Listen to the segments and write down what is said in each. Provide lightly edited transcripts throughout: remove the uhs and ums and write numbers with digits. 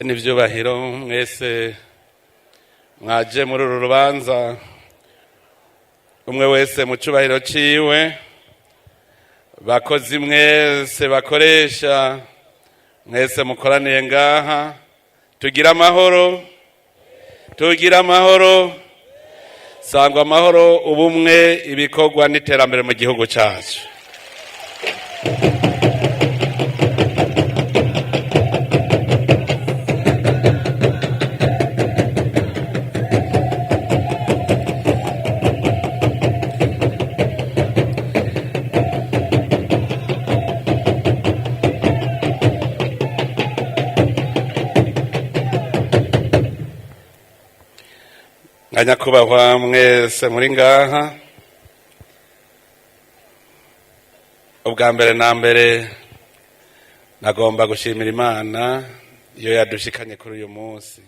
N'ivyubahiro mwese mwaje muri uru rubanza, umwe wese mu cubahiro ciwe, bakozi mwese, bakoresha mwese mukoraniye ngaha, tugira amahoro, tugira amahoro, sangwa amahoro, ubumwe, ibikorwa n'iterambere mu gihugu cacu. Nka nyakubahwa mwese muri ngaha, ubwa mbere na mbere nagomba gushimira Imana iyo yadushikanye kuri uyu munsi,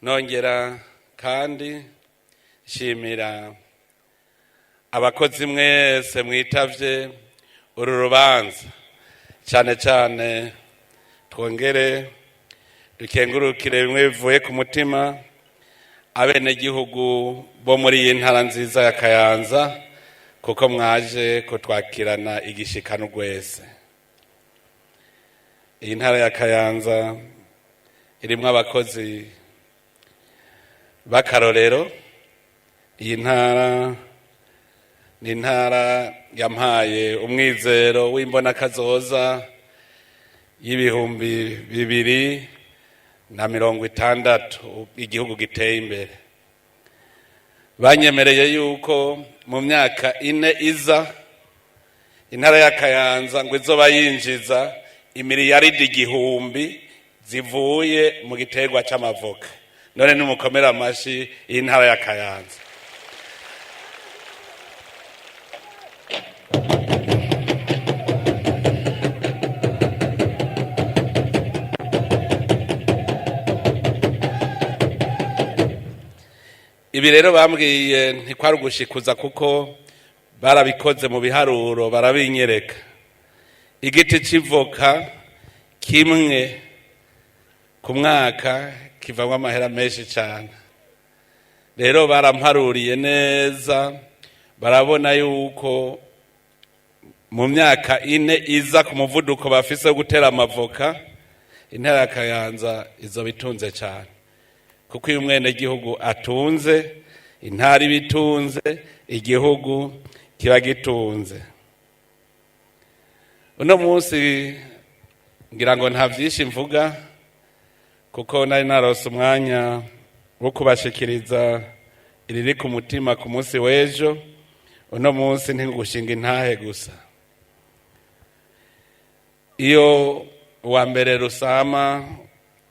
nongera kandi nshimira abakozi mwese mwitavye uru rubanza, cyane cyane twongere dukengurukire bimwe bivuye ku mutima abenegihugu bo muri iyi ntara nziza ya Kayanza, kuko mwaje kutwakirana igishikano rwese. Iyi ntara ya Kayanza irimwo abakozi b'akarorero. Iyi ntara ni intara yampaye umwizero w'imbonakazoza y'2060, igihugu giteye imbere. Banyemereye yuko mu myaka 4 iza, intara ya Kayanza ngo izoba yinjiza imiliyaridi 1000 zivuye mu giterwa c'amavoka. None nimukomere amashi iyi ntara ya Kayanza. Ibi rero bambwiye ntikwari ugushikuza, kuko barabikoze mu biharuro barabinyereka. Igiti c'ivoka kimwe ku mwaka kivamwo amahera menshi cane. Rero baramparuriye neza, barabona yuko mu myaka 4 iza, ku muvuduko bafise wo gutera amavoka, intara ya Kayanza izoba itunze cane, kuko iyo umwenegihugu atunze, intara iba itunze, igihugu kiba gitunze. Uno munsi ngira ngo nta vyinshi mvuga, kuko nari narose umwanya wo kubashikiriza iriri ku mutima ku munsi w'ejo. Uno munsi ntigushinga intahe gusa. Iyo uwa mbere rusama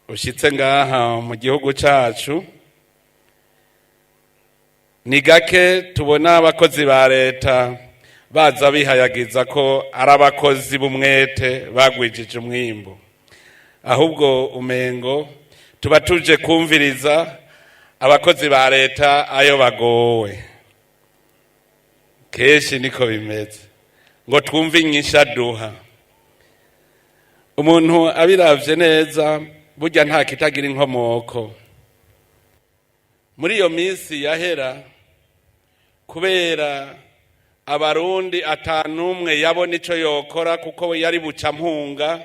ushitse ngaha mu gihugu cacu, ni gake tubona abakozi ba leta baza bihayagiza ko ari abakozi b'umwete bagwijije umwimbu, ahubwo umengo tuba tuje kumviriza abakozi ba leta ayo bagowe. Kenshi niko bimeze, ngo twumve inyishaduha. Umuntu abiravye neza, burya nta kitagira inkomoko. Muri iyo minsi yahera, kubera abarundi atanumwe yabona ico yokora, kuko yari buca mpunga,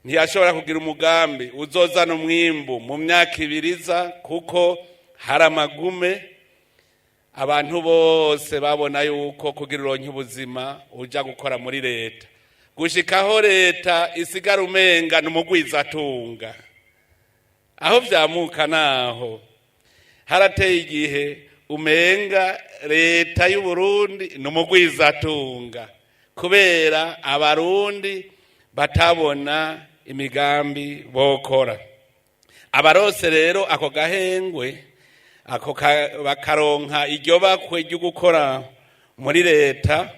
ntiyashobora kugira umugambi uzozana umwimbu mu myaka 2 iza, kuko hari amagume. Abantu bose babona yuko kugira uronke ubuzima uja gukora muri leta, gushikaho leta isigara umenga n'umugwizatunga. Aho vyamuka naho harateye igihe umenga leta y'Uburundi n'umugwizatunga, kubera abarundi batabona imigambi bokora. Abarose rero ako gahengwe ako bakaronka iryo bakwe ryo gukora muri leta,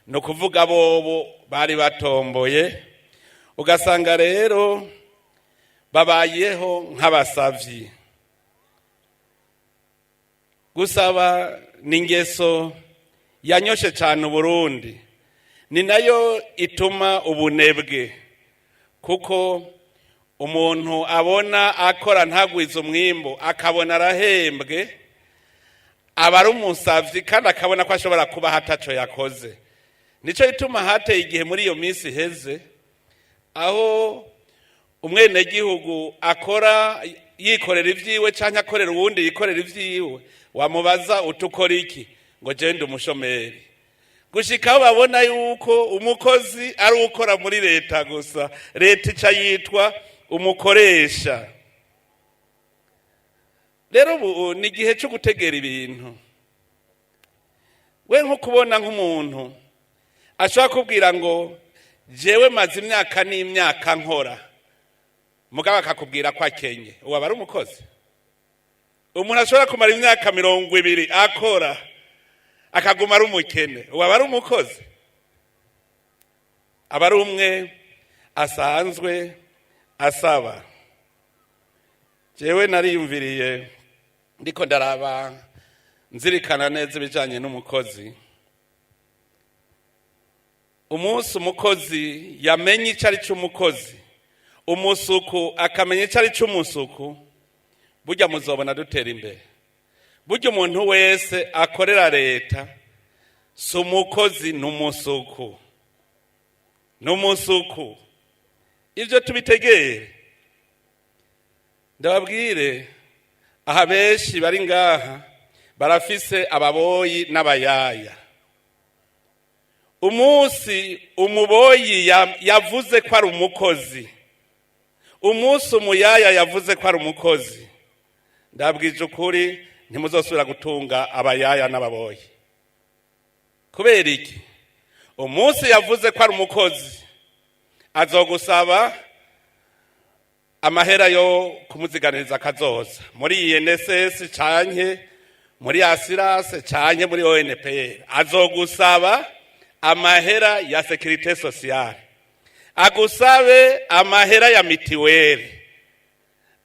ni ukuvuga bobo bari batomboye, ugasanga rero babayeho nk'abasavyi. Gusaba ni ingeso yanyoshe cane Uburundi, ni nayo ituma ubunebwe, kuko Umuntu abona akora ntagwize umwimbu, akabona arahembwe, aba ari umusavyi, kandi akabona ko ashobora kuba hataco yakoze. Nico gituma hateye igihe muri iyo minsi iheze aho umwenegihugu akora yikorera ivyiwe canke akorera uwundi yikorera ivyiwe, wamubaza uti: "Ukora iki?" Ngo: "Jenda umushomeri." Gushika aho babona yuko umukozi ari ukora muri leta gusa, leta ica yitwa umukoresha. Rero ubu ni igihe cyo gutegera ibintu. We nko kubona nk'umuntu ashobora kubwira ngo: "Jewe maze imyaka n'imyaka nkora," mugabo akakubwira ko akenye, ubu aba ari umukozi? Umuntu ashobora kumara imyaka 20 akora akaguma ari umukene, ubu aba ari umukozi? Aba ari umwe asanzwe asaba. Jewe nariyumviriye, ndiko ndaraba nzirikana neza ibijanye n'umukozi. Umunsi umukozi yamenye icyo ari cy'umukozi, umusuku akamenya icyo ari cy'umusuku, burya muzobona dutera imbere. Burya umuntu wese akorera leta si umukozi, ni umusuku, ni umusuku. Ibyo tubitegere. Ndababwire, aha benshi bari ngaha barafise ababoyi n'abayaya. Umunsi umuboyi yavuze ko ari umukozi, umunsi umuyaya yavuze ko ari umukozi, ndabwije ukuri, ntimuzosubira gutunga abayaya n'ababoyi. Kubera iki? Umunsi yavuze ko ari umukozi, azogusaba amahera yo kumuziganiriza akazoza muri INSS canke muri assurance canke muri ONPR, azogusaba amahera ya sécurité sociale, agusabe amahera ya mutuelle,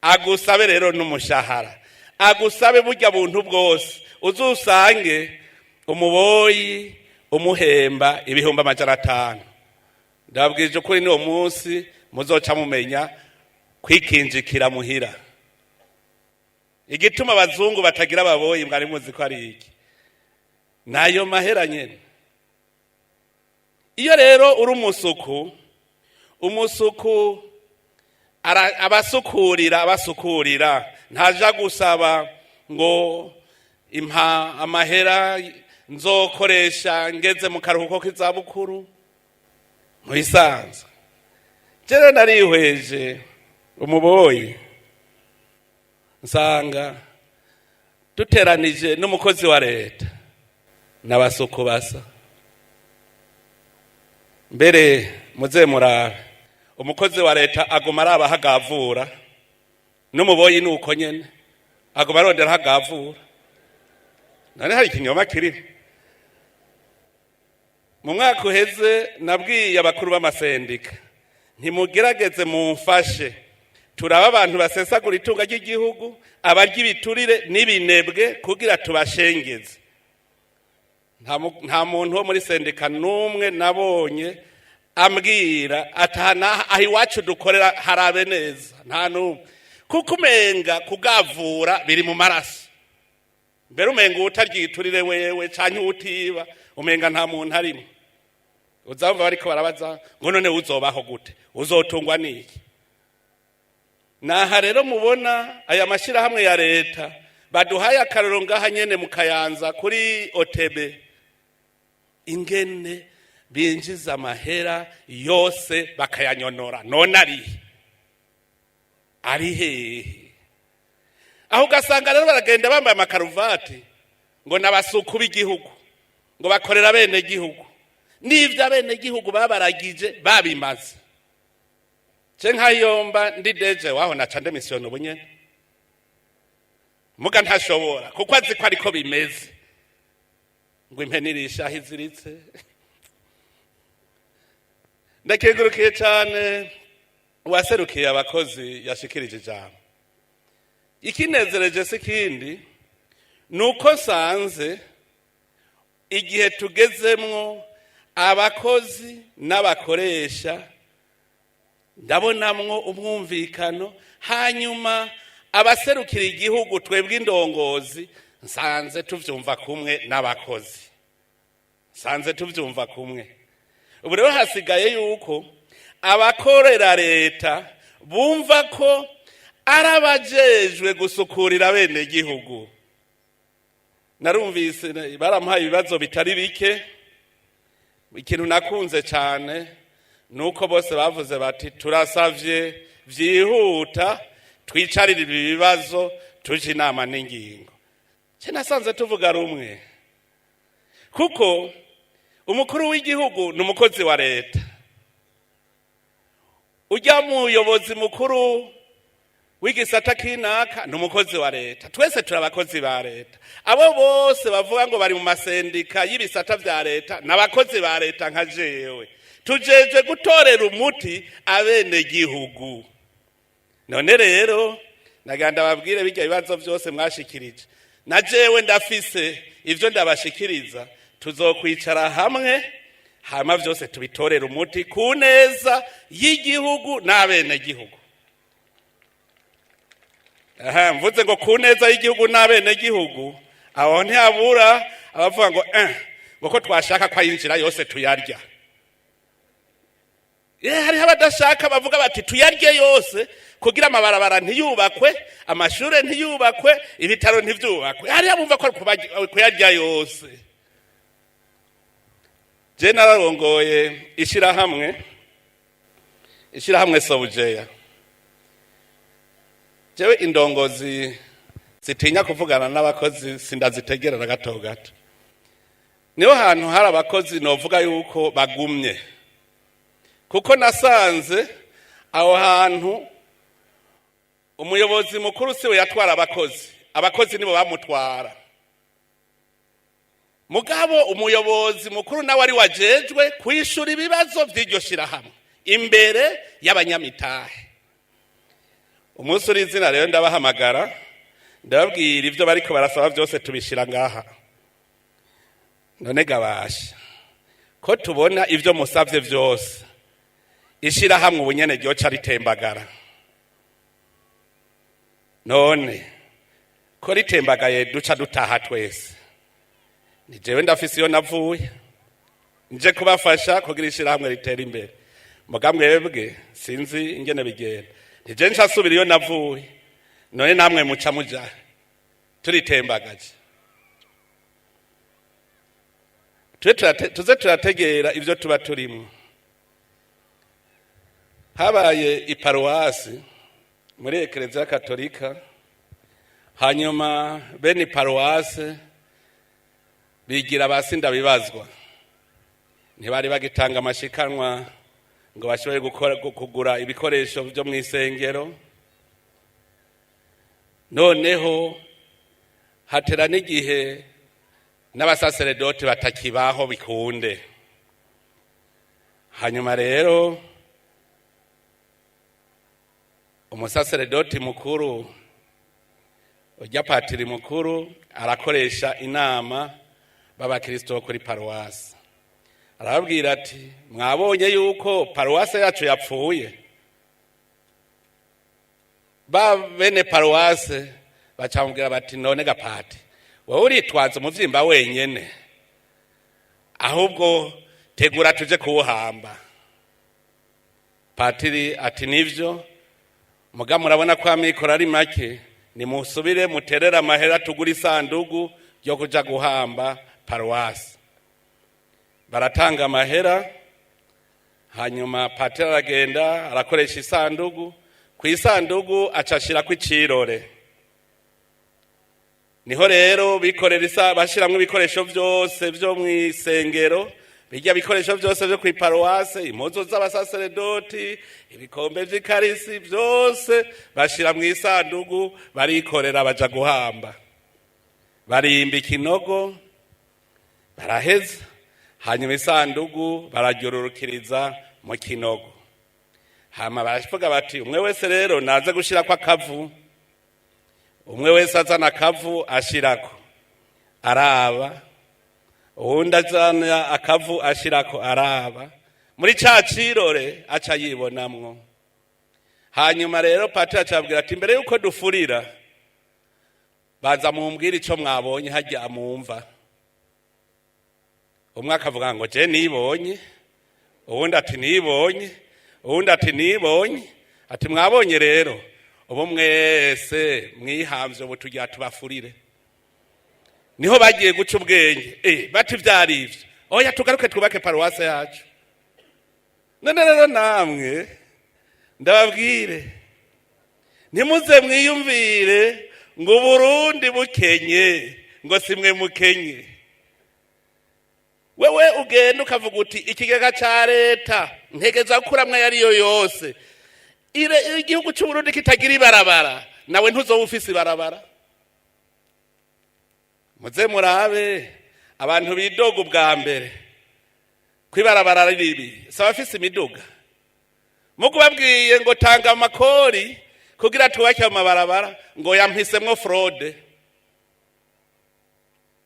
agusabe rero n'umushahara, agusabe burya buntu bwose. Uzusange umuboyi umuhemba 500,000. Ndabwije ukuri, niwo munsi muzoca mumenya kwikinjikira muhira. Igituma abazungu batagira ababoyi, mwari muzi ko ari iki? Nayo mahera nyene. Iyo rero uri umusuku, umusuku abasukurira, abasukurira, ntaja gusaba ngo: "Impa amahera nzokoresha ngeze mu karuhuko k'izabukuru." Mu bisanzwe rero narihweje umuboyi, nsanga duteranije n'umukozi wa leta n'abasuku basa. Mbere muze murabe, umukozi wa leta aguma araba aho agavura, n'umuboyi ni uko nyene, aguma arondera aho agavura. None hari ikinyoma kirimo? Mu mwaka uheze nabwiye abakuru b'amasendika: "Ntimugerageze mumfashe turaba abantu basesagura itunga ry'igihugu, abarya ibiturire n'ibinebwe, kugira tubashengeze." Nta muntu wo muri sendika n'umwe nabonye ambwira atana aho iwacu dukorera harabe neza, nta n'umwe, kuko umenga kugavura biri mu maraso. Mbere umenga uwutarya igiturire wewe canke uwutiba, umenga nta muntu arimo. Uzumva bariko barabaza ngo: "None uzobaho gute? Uzotungwa n'iki?" Naha rero mubona aya mashyirahamwe ya leta baduhaye akarorero ngaha nyene mu Kayanza kuri OTB, ingene binjiza amahera yose bakayanyonora. None arihe? Ari hehe? Aho ugasanga rero baragenda bambaye amakaruvati ngo n'abasuku b'igihugu, ngo bakorera bene gihugu, n'ivyo abenegihugu babaragije babimaze. Je nkayomba ndi DG waho, naca ndemisiyona ubu nyene. Muga ntashobora, kuko azi ko ariko bimeze, ngo impene irisha aho iziritse. Ndakengurukiye cyane uwaserukiye abakozi yashikirije ijambo. Ikinezereje si kindi, ni uko nsanze igihe tugezemwo abakozi n'abakoresha. Ndabonamwo umwumvikano. Hanyuma abaserukira igihugu, twebwe indongozi, nsanze tuvyumva kumwe n'abakozi, nsanze tuvyumva kumwe. Ubu rero hasigaye yuko abakorera leta bumva ko ari abajejwe gusukurira bene gihugu. Narumvise baramuhaye ibibazo bitari bike. Ikintu nakunze cyane ni uko bose bavuze bati: "Turasavye vyihuta twicarire ibi bibazo, tuje inama n'ingingo." Ce nasanze tuvuga rumwe, kuko umukuru w'igihugu ni umukozi wa leta, ujya muyobozi mukuru w'igisata kinaka ni umukozi wa leta. Twese turi abakozi ba leta. Abo bose bavuga ngo bari mu masendika y'ibisata vya leta ni abakozi ba leta nka jewe. Tujeje gutorera umuti abenegihugu. None rero nagira ndababwire: bijya bibazo byose mwashikirije, na jewe ndafise ivyo ndabashikiriza. Tuzokwicara hamwe, hama vyose tubitorera umuti ku neza y'igihugu n'abenegihugu. Aha mvuze ngo ku neza y'igihugu n'abenegihugu, aho ntihabura abavuga ngo ngo ko twashaka ko ayinjira yose tuyarya. Hariho abadashaka, bavuga bati: "Tuyarye yose kugira amabarabara ntiyubakwe, amashure ntiyubakwe, ibitaro ntivyubakwe." Hariho abumva ko ari kuyarya yose. Je nararongoye ishirahamwe Sobujeya. Jewe indongozi zitinya kuvugana n'abakozi sindazitegera na gato gato. Niho hantu hari abakozi novuga yuko bagumye, kuko nasanze aho hantu umuyobozi mukuru siwe yatwara abakozi, abakozi nibo bamutwara. Mugabo umuyobozi mukuru nawe ari wajejwe kwishura ibibazo vy'iryo shirahamwe imbere y'abanyamitahe. Umunsi uri izina rero ndabahamagara, ndababwira ibyo bariko barasaba byose, tubishira ngaha. None gabasha ko tubona ibyo musavye vyose, ishirahamwe ubunyene ryoca ritembagara. None ko ritembagaye duca dutaha twese? Ni jewe ndafise iyo navuye, nje kubafasha kugira ishirahamwe ritera imbere. Muga mwebwe sinzi ingene bigenda. Nije nca subira iyo navuye, none namwe muca muja turitembagaje? Tuze turategera ivyo tuba turimwo. Habaye iparuwasi muri Ekereziya Katolika, hanyuma bene iparuwase bigira basi ndabibazwa, ntibari bagitanga amashikanwa ngo bashobore gukora, kugura ibikoresho byo mu isengero. Noneho hatera n'igihe n'abasaseredoti batakibaho bikunde. Hanyuma rero umusaseredoti mukuru, ujya patiri mukuru, arakoresha inama b'abakristo kuri paruwasi, arababwira ati: "Mwabonye yuko paruwasi yacu yapfuye." Ba bene paruwase bacamubwira bati: "None gapati, wowe uritwaza umuvyimba wenyene? Ahubwo tegura tuje kuwuhamba." Patiri ati: "Nivyo, muga murabona ko amikoro ari make. Nimusubire muterere amahera, tugura isandugu ryo kuja guhamba paruwasi." Baratanga amahera, hanyuma patiri aragenda arakoresha isandugu. Ku isandugu aca ashirako icirore. Niho rero bikorera isa, bashiramwo ibikoresho vyose vyo mw'isengero, bijya bikoresho vyose vyo kw'iparuwase, impuzu z'abasaseredoti, ibikombe vy'ikarisi, vyose bashira mw'isandugu, barikorera baja guhamba. Barimba ikinogo, baraheza, hanyuma isandugu bararyororokeriza mu kinogo. Hama baravuga bati: "Umwe wese rero naze gushirako akavu." Umwe wese azana akavu ashirako araba, uwundi azana akavu ashirako araba. Muri ca cirore aca yibonamwo. Hanyuma rero patiri acabwira ati: "Mbere yuko dufurira, baza mumbwire ico mwabonye hajya mumva." Umwe akavuga ngo: "Je nibonye." Uwundi ati: "Nibonye." Uwundi ati: "Nibonye." Ati: "Mwabonye rero, ubu mwese mwihamvye, ubu tugira tubafurire." Niho bagiye guca ubwenge, bati: "Vyari ivyo? Oya, tugaruke twubake paruwase yacu." None rero namwe ndababwire, ntimuze mwiyumvire ngo Uburundi bukenye ngo simwe mukenye. Wewe ugenda ukavuga uti: "Ikigega ca leta ntegeza gukuramwo ayo yose." Igihugu c'Uburundi kitagira ibarabara, nawe ntuzoba ufise ibarabara. Muze murabe abantu bidoga ubwa mbere kwibarabara ribi, si abafise imiduga. Mugubabwiye ngo: "Tanga amakori kugira twubake amabarabara", ngo: "Yampisemwo fraude."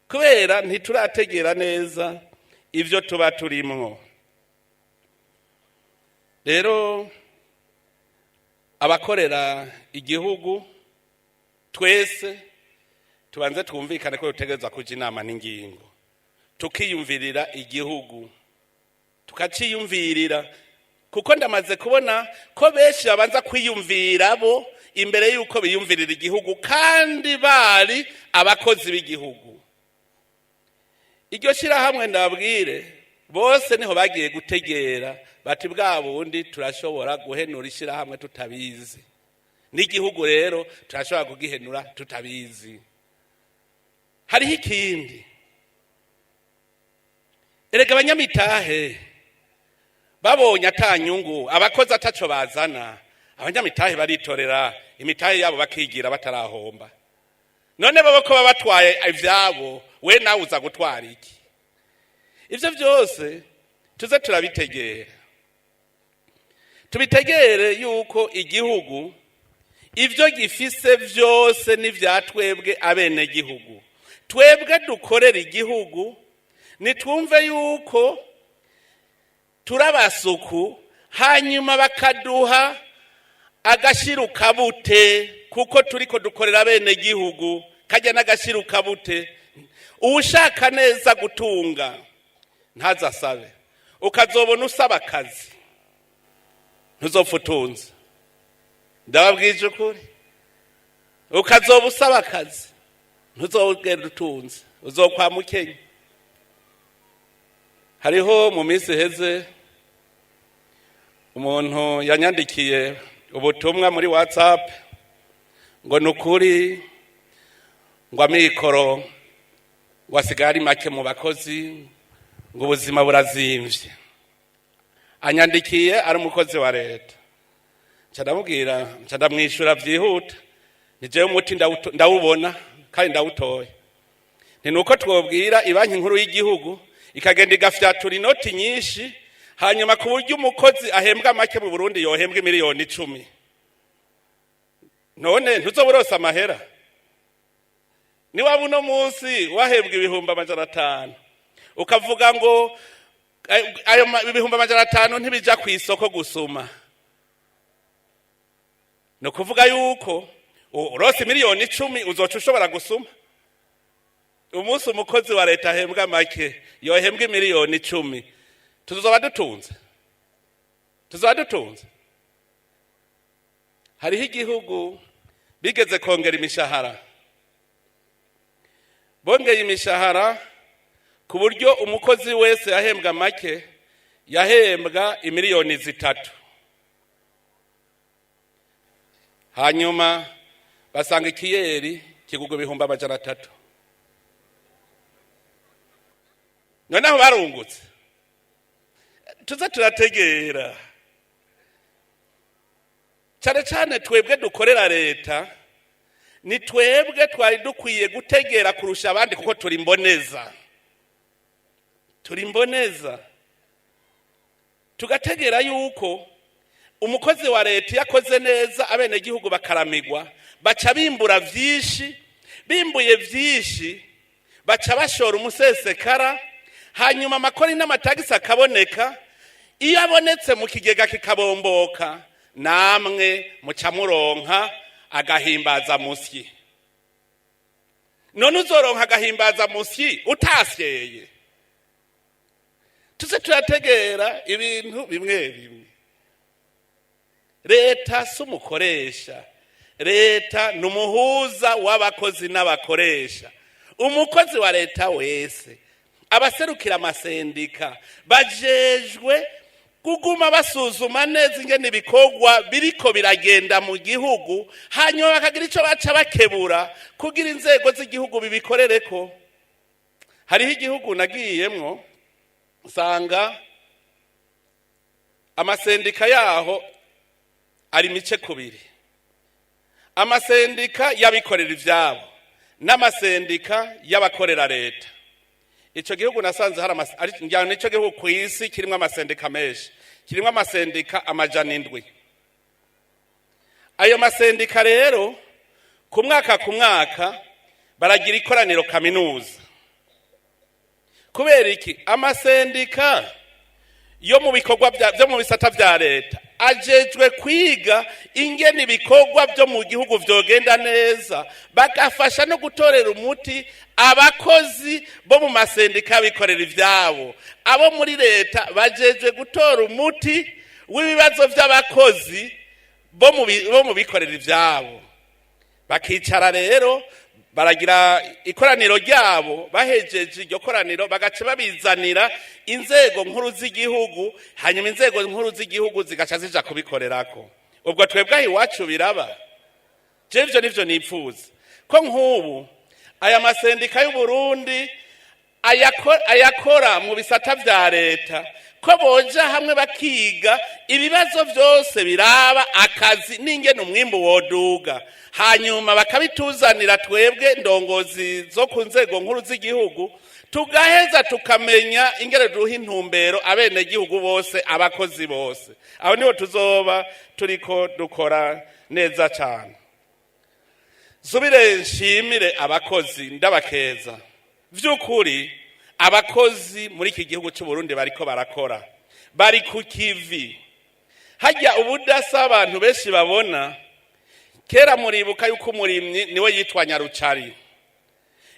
Kubera ntiturategera neza ivyo tuba turimwo. Rero abakorera igihugu twese tubanze twumvikane ko dutegerezwa kuja inama n'ingingo, tukiyumvirira igihugu, tukaciyumvirira, kuko ndamaze kubona ko benshi babanza kwiyumvira bo imbere y'uko biyumvirira igihugu, kandi bari abakozi b'igihugu. Iryo shyirahamwe, ndabwire bose, niho bagiye gutegera bati: "Bwa bundi turashobora guhenura ishyirahamwe tutabizi, n'igihugu rero turashobora kugihenura tutabizi." Hariho ikindi erega: abanyamitahe babonye atanyungu, abakozi ataco bazana, abanyamitahe baritorera imitahe yabo bakigira batarahomba. None babo ko baba batwaye ivyabo, we nawe uza gutwara iki? Ivyo vyose tuze turabitegera, tubitegere yuko igihugu ivyo gifise vyose n'ivya twebwe abenegihugu, twebwe dukorera igihugu. Nitwumve yuko turabasuku, hanyuma bakaduha agashirukabute kuko turiko dukorera bene gihugu. Kajya n'agashirukabute. Uwushaka neza gutunga ntazasabe. Ukazobona usaba akazi, ntuzopfa utunze. Ndababwije ukuri, ukazoba usaba akazi, ntuzogenda utunze, uzokwama ukenya. Hariho mu minsi iheze umuntu yanyandikiye ubutumwa muri WhatsApp ngo: "Ni ukuri", ngo "amikoro ngo asigaye ari make mu bakozi", ngo "ubuzima burazimvye". Anyandikiye ari umukozi wa leta. Nca ndamubwira, nca ndamwishyura byihuta: "Ni jewe umuti ndawubona kandi ndawutoye. Ni nuko twobwira ibanki nkuru y'igihugu ikagenda igafyatura inoti nyinshi, hanyuma ku buryo umukozi ahembwa make mu Burundi yohembwa miliyoni 10. None ntuzoba urose amahera? Niwaba uno munsi wahembwa 500,000, ukavuga ngo ayo 500,000 ntibija ku isoko gusuma, ni ukuvuga yuko urose miliyoni 10 uzoca ushobora gusuma. Umunsi umukozi wa leta ahembwa make yohembwa miliyoni 10, tuzoba dutunze, tuzoba dutunze." Hariho igihugu bigeze kongera imishahara. Bongeye imishahara ku buryo umukozi wese yahembwa make yahembwa imiliyoni 3. Hanyuma basanga ikiyeri kigugwa 300,000. Noneho barungutse. Tuze turategera cyane cyane twebwe dukorera leta, ni twebwe twari dukwiye gutegera kurusha abandi, kuko turi imboneza, turi imboneza. Tugategera yuko umukozi wa leta iyo akoze neza, abenegihugu bakaramigwa, baca bimbura vyinshi. Bimbuye vyinshi, baca bashora umusesekara, hanyuma amakori n'amatagisi akaboneka. Iyo abonetse mu kigega kikabomboka, Namwe muca muronka agahimbaza musyi. None uzoronka agahimbaza musyi utasyeye? Tuze turategera ibintu bimwe bimwe. Leta si umukoresha, leta ni umuhuza w'abakozi n'abakoresha. Umukozi wa leta wese, abaserukira amasendika bajejwe kuguma basuzuma neza ingene ibikorwa biriko biragenda mu gihugu, hanyuma bakagira ico baca bakebura kugira inzego z'igihugu bibikorereko. Hariho igihugu nagiyemwo, nsanga amasendika yaho ari mice kubiri: amasendika y'abikorera ivyabo n'amasendika y'abakorera leta. Ico gihugu nasanze hari ngira nico gihugu kw'isi kirimwo amasendika menshi, kirimwo amasendika 700. Ayo masendika rero, ku mwaka ku mwaka baragira ikoraniro kaminuza. Kubera iki? Amasendika yo mu bikorwa byo mu bisata vya leta ajejwe kwiga ingene ibikorwa byo mu gihugu vyogenda neza, bagafasha no gutorera umuti abakozi bo mu masendika bikorera ivyabo. Abo muri leta bajejwe gutora umuti w'ibibazo vy'abakozi bo mu bikorera ivyabo. Bakicara rero, baragira ikoraniro ryabo. Bahejeje iryo koraniro, bagaca babizanira inzego nkuru z'igihugu, hanyuma inzego nkuru z'igihugu zigaca zija kubikorerako. Ubwo twebwe aho iwacu biraba? Je ivyo nivyo nipfuza, ko nk'ubu aya masendika y'Uburundi ayakora mu bisata vya leta, ko boja hamwe bakiga ibibazo vyose biraba akazi n'ingene umwimbu woduga, hanyuma bakabituzanira twebwe ndongozi zo ku nzego nkuru z'igihugu, tugaheza tukamenya ingene duha intumbero abenegihugu bose, abakozi bose. Aho niho tuzoba turiko dukora neza cane. Nsubire nshimire abakozi, ndabakeza. Vy'ukuri abakozi muri iki gihugu cy'u Burundi bariko barakora, bari ku kivi. Hajya ubudasa abantu benshi babona kera, muribuka yuko umurimyi niwe yitwa nyarucari.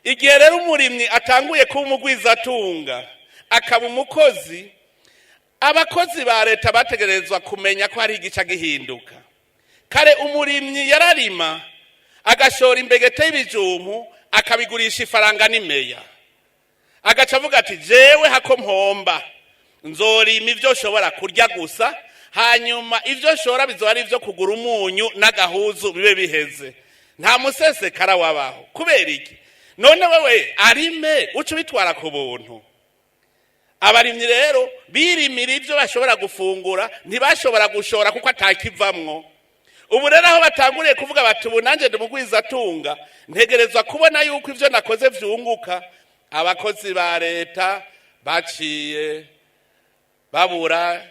Igihe rero umurimyi atanguye kuba umugwizatunga, akaba umukozi, abakozi ba leta bategerezwa kumenya ko hari igica gihinduka. Kare umurimyi yararima, agashora imbegete y'ibijumbu, akabigurisha ifaranga n'imeya, agaca avuga ati: "Jewe hako mpomba, nzorima ibyo nshobora kurya gusa, hanyuma ibyo nshora bizoba ari ibyo kugura umunyu n'agahuzu, bibe biheze." Nta musesekara wabaho. Kubera iki? None wewe arime uca ubitwara ku buntu. Abarimyi rero birimira ibyo bashobora gufungura, ntibashobora gushora kuko atakivamwo. Ubu rero aho batanguriye kuvuga bati: "Ubu nanjye ndi mugwizatunga, ntegerezwa kubona yuko ibyo nakoze vyunguka," abakozi ba leta baciye babura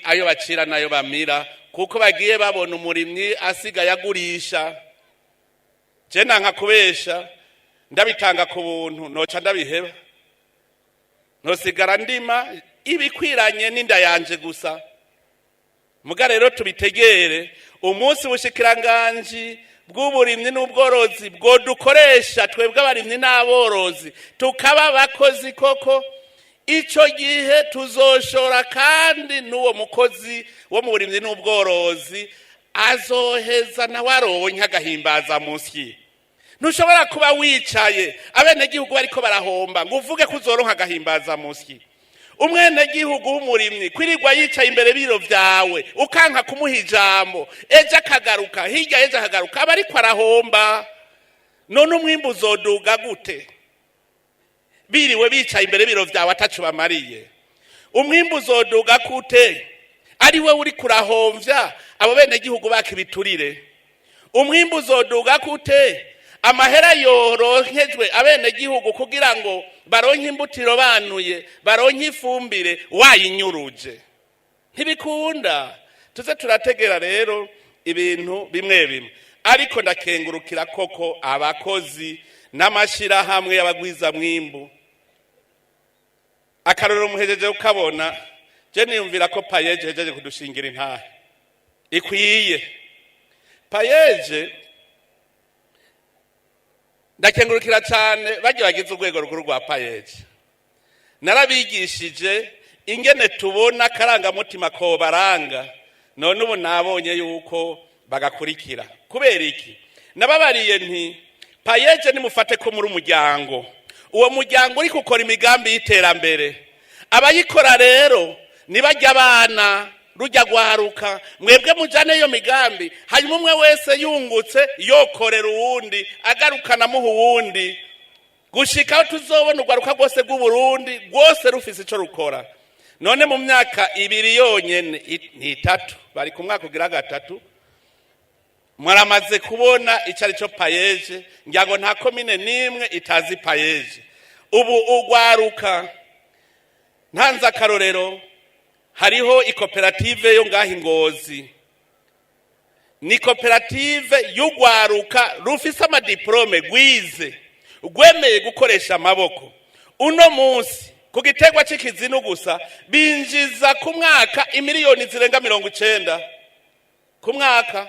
ayo bacira n'ayo bamira, kuko bagiye babona umurimyi asigaye agurisha. Je nanka kubesha, ndabitanga ku buntu noca ndabiheba, nosigara ndima ibikwiranye n'inda yanje gusa. Muga rero tubitegere, umunsi bushikiranganji bw'uburimyi n'ubworozi bwo dukoresha twebwe abarimyi n'aborozi, tukaba abakozi koko, ico gihe tuzoshora, kandi n'uwo mukozi wo mu burimyi n'ubworozi azoheza nawe aronke agahimbaza musyi. Ntushobora kuba wicaye abenegihugu bariko barahomba ngo uvuge ko uzoronka agahimbaza musyi. Umwenegihugu w'umurimyi kwirirwa yicaye imbere biro vyawe, ukanka kumuha ijambo, ejo akagaruka, hirya ejo akagaruka, aba ariko arahomba. None umwimbu uzoduga gute biriwe bicaye imbere biro vyawe ataco bamariye? Umwimbu uzoduga gute ari we uri kurahomvya abo benegihugu baka ibiturire? Umwimbu uzoduga gute amahera yoronkejwe abenegihugu kugira ngo baronke imbutiro banuye, baronke ifumbire, wayinyuruje? Ntibikunda. Tuze turategera rero ibintu bimwe bimwe. Ariko ndakengurukira koko abakozi n'amashirahamwe y'abagwizamwimbu. Akarorero muhejeje ukabona, je niyumvira ko PAEEJ hejeje kudushingira intahe. Ikwiye PAEEJ. Ndakengurukira cyane bagiye bagize urwego rukuru rwa PAEEJ. Narabigishije ingene tubona akarangamutima kobaranga, none ubu nabonye yuko bagakurikira. Kubera iki? Nababariye nti: "PAEEJ, nimufate ko muri umuryango. Uwo muryango uri gukora imigambi y'iterambere. Abayikora rero nibajya abana rujya gwaruka. Mwebwe mujane iyo migambi, hanyuma umwe wese yungutse yokorera uwundi, agarukana amuha uwundi, gushika aho tuzobona urwaruka rwose rw'Uburundi rwose rufise ico rukora." None mu myaka 2 yonyene, ni 3, bari ku mwaka ugira gatatu, muramaze kubona ico ari cyo PAEEJ. Ngira ngo nta komine n'imwe itazi PAEEJ. Ubu urwaruka, ntanze akarorero, hariho ikoperative yo ngaho Ingozi, ni koperative y'urwaruka rufise amadiplômes, rwize, rwemeye gukoresha amaboko. Uno munsi ku giterwa c'ikizinu gusa binjiza ku mwaka imiliyoni zirenga 90 ku mwaka.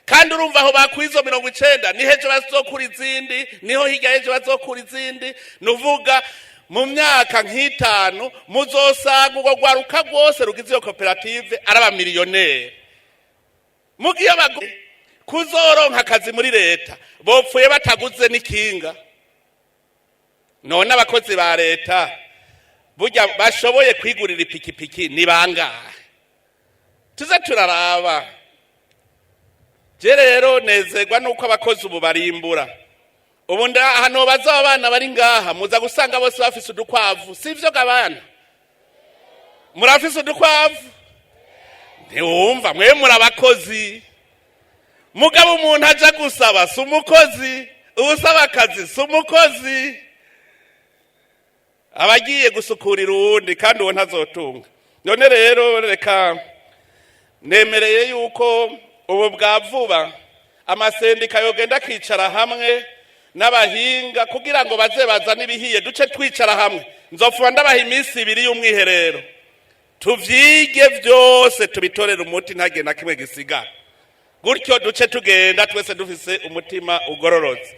Kandi urumva aho bakuye izo 90, ni hejo bazokura izindi, niho hirya hejo bazokura izindi. Nuvuga mu myaka nk'itanu muzosanga urwo rwaruka rwose rugize iyo koperative ari abamiliyoneri. Mugiye kuzoronka akazi muri leta, bopfuye bataguze n'ikinga. None abakozi ba leta burya bashoboye kwigurira ipikipiki ni bangahe? Tuze turaraba. Je rero nezerwa nuko abakozi ubu barimbura. Ubu hano bazaba abana bari ngaha, muza gusanga bose bafise udukwavu. Sivyo gabana? Murafise udukwavu? Ntiwumva, mwe muri abakozi. Mugabo umuntu aja gusaba si umukozi, uwusaba akazi si umukozi, aba agiye gusukurira uwundi, kandi uwo ntazotunga. None rero reka nemereye yuko ubu bwa vuba amasendika yogenda akicara hamwe n'abahinga kugira ngo baze bazane ibihiye, duce twicara hamwe. Nzopfuba ndabaha iminsi 2 y'umwiherero, tuvyige vyose, tubitorere umuti, ntagire na kimwe gisigara. Gutyo duce tugenda twese dufise umutima ugororotse.